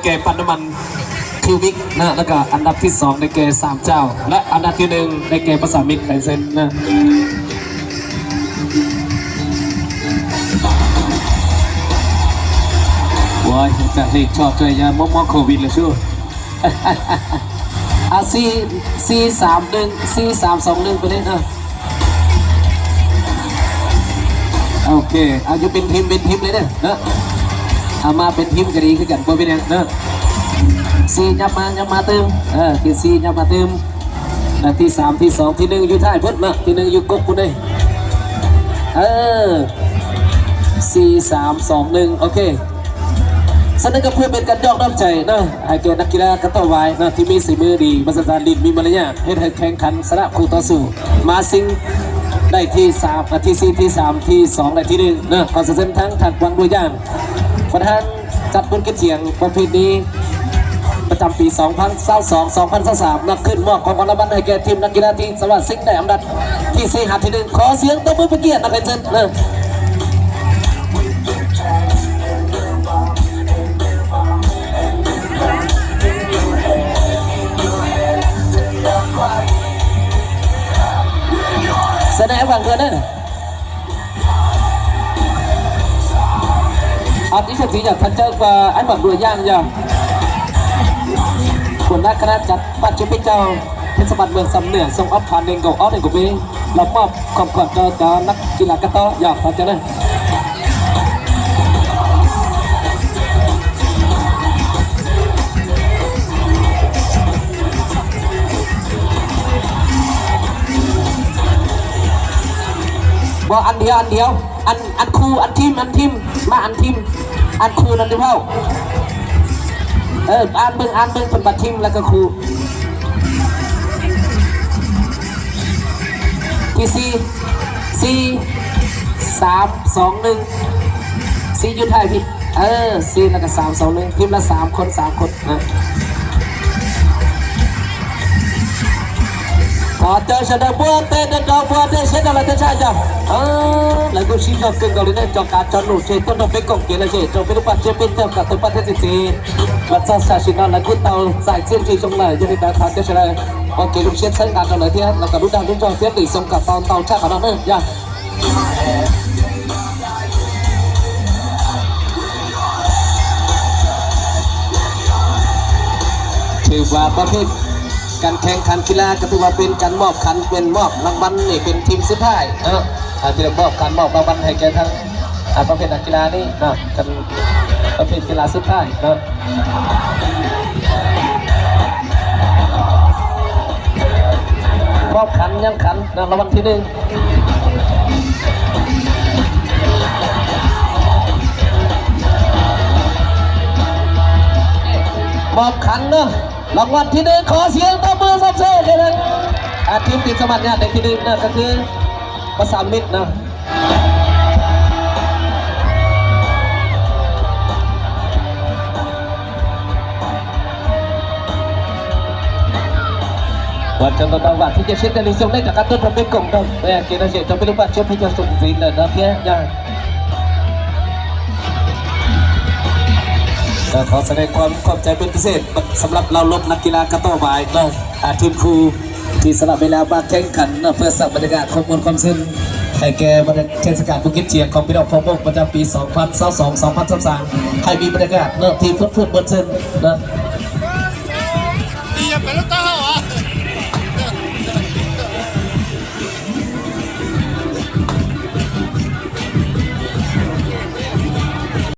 ແກ່ປັ້ນນ້ຳມັນ ຄືວິກນະ ແລ້ວກໍອັນດັບທີສອງໄດ້ແກ່ສາມເຈົ້າ ແລະ ອັນດັບທີໜຶ່ງໄດ້ແກ່ປະສານມິດໄລເຊັນນະ. ໂອ້ຍ ຈາກເລກຊອດເລີຍ ຢ່າມອງໂຄວິດລະຊູ. ອ່າ ສີ່ ສີ່ ສາມ ໜຶ່ງ ສີ່ ສາມ ສອງ ໜຶ່ງ ໄປເລີຍເນາະ. ໂອເຄ ເອົາຢູ່ເປັນທີມ ເປັນທີມເລີຍເດີເນາະ. ເອົາມາເປັນທີມກໍດີຄືກັນ ບໍ່ເປັນຫຍັງເນາະ. ສີ່ ຫຍັບມາ ຫຍັບມາຕື່ມ ເອີ ທີສີ່ ຫຍັບມາຕື່ມ ແລະ ທີສາມ ທີສອງ ທີໜຶ່ງຢູ່ທ້າຍພຸ້ນເນາະ ທີໜຶ່ງຢູ່ກົກພຸ້ນເດ້. ເອີ ສີ່ ສາມ ສອງ ໜຶ່ງ ໂອເຄ. ສະນັ້ນກໍເພື່ອເປັນການຍອກນ້ຳໃຈເນາະ ໃຫ້ແກ່ນັກກິລາກະຕໍ້ວາຍເນາະ ທີ່ມີສີມືດີ ປະສານສານ ຫຼິ້ນມີມາລະຍາດ ເຮັດໃຫ້ແຂ່ງຂັນຊະນະຄູ່ຕໍ່ສູ້ ມາຊິງໄດ້ທີສາມ ທີສີ່ ທີສາມ ທີສອງ ແລະ ທີໜຶ່ງເນາະ. ຂໍສະເຊີນທາງທ່ານ ກວາງ ດວຍຍາງ ປະທານຈັດບຸນກິດຈຽງປະເພນີປະຈຳປີສອງພັນຊາວສອງ ສອງພັນຊາວສາມ ນຳຂຶ້ນມອບຂອງຂວັນລາງວັນໃຫ້ແກ່ທີມນັກກິລາທີ່ສາມາດຊິງໄດ້ອັນດັບທີສີ່ ຫາທີໜຶ່ງ. ຂໍສຽງຕົບມືເປັນກຽດນຳໃຫ້ເຊີນເນາະ. ສະແດງຫວັງເດີເດີ. ອາ ທີ່ສຸດທີ່ຢາກທັນເຈີກວ່າໄອ້ບັກດ້ວຍຢ່າງຢ່າ ຫົວໜ້າຄະນະຈັດປັດຈຸເປັນເຈົ້າ ເທດສະບານເມືອງຊຳເໜືອ ສົ່ງອອກຜ່ານເໜັງເກົາອອກເໜັງເກົາເບ ແລ້ວມອບຂອງຂວັນຕໍ່ ຕໍ່ນັກກິລາກະຕໍ້ ຢາກທັນເຈີເດີ. ບໍ່ ອັນດຽວ ອັນດຽວ ອັນ ອັນຄູ່ ອັນທີມ ອັນທີມ ມາ ອັນທີມ ອັນຄູ່ນັ້ນເດ້ເວົ້າ. ເອີ ອ່ານເບິ່ງ ອ່ານເບິ່ງ ເພິ່ນວ່າທີມ ແລ້ວກໍຄູ່. ທີສີ່ ສີ່ ສາມ ສອງ ໜຶ່ງ ສີ່ ຢູ່ທ້າຍພີ້. ເອີ ສີ່ ແລ້ວກໍ ສາມ ສອງ ໜຶ່ງ ທີມລະສາມຄົນ ສາມຄົນນະ. ຂໍເຈີຊະເດີ ບົວເຕະເດີດອກ ບົວເຕະເຊັດອະໄລເຕະຊາຍຈ້າ. ເອີ ແລ້ວກໍຊີຈອກເກີນເກົາເລີຍເນາະ ຈອກການຈອນໜູເຈ ຕົ້ນດອກເປັກກອງເກລະເຈ ຈອກເປັກລູກປັດເຈ ເປັນເຈົ້າກະຕຸປັດເທດສິເຕ ວັດຊາສາຊິນນອນ ແລະ ກຸດເຕົາສາຍເຊນຊີຊົງເລີຍ ຢູ່ໃນຕາຂາວເຈົ້າຊະເດີ. ໂອເຄ ລູກເຊນເຊິ່ງການເຈົ້າເລີຍເທຍ ແລ້ວກໍລູກດາວລູກຈອກເທຍ ຕີສົ່ງກັບຕອນເຕົາຊາກອະນອນເນີ ຢ່າ. ຖືວ່າປະເພດການແຂ່ງຂັນກິລາ ກໍຖືວ່າເປັນການມອບຂັນ ເປັນມອບລາງວັນນີ້ ເປັນທີມສຸດທ້າຍເນາະ ອາ ທີ່ໄດ້ມອບຂັນມອບລາງວັນໃຫ້ແກ່ທັງ ອາ ປະເພດນັກກິລານີ້ເນາະ ກັນປະເພດກິລາສຸດທ້າຍເນາະ. ມອບຂັນ ຍັງຂັນນະ ລາງວັນທີໜຶ່ງ ມອບຂັນເນາະ ລາງວັນທີໜຶ່ງ ຂໍສຽງຕົບມືຊົມເຊີຍໃຫ້ນຳ ອາ ທີມທີ່ສາມາດຍາດໄດ້ທີໜຶ່ງນະ ກໍຄືປະສານມິດນະ. ວັນຈັນຕະຕະວັນທີ່ຈະເຊັດໃນຊ່ວງໃນຈາກການຕົ້ນທຳເປັນກົງດອກແມ່ເກນເຊດ ຈະເປັນລູກບາດເຈັບທີ່ຈະສົມສີນເດີນເນາະເພຍຍາ. ກໍຂໍສະແດງຄວາມຂອບໃຈເປັນພິເສດສຳລັບເຫຼົ່າລົບນັກກິລາກະຕໍ້ວາຍເນາະ ອາ ທີມຄູ ທີ່ສະຫຼະເວລາມາແຂ່ງຂັນເນາະ ເພື່ອສ້າງບັນຍາກາດຄວາມມ່ວນຄວາມຊື່ນໃຫ້ແກ່ວັນເທດສະການບຸນກິດຈຽງຂອງພີ່ນ້ອງພໍ່ມົກປະຈຳປີສອງພັນຊາວສອງ ສອງພັນຊາວສາມ ໃຫ້ມີບັນຍາກາດເນາະທີ່ຟືດໆເໝິດຊື່ນເນາະ.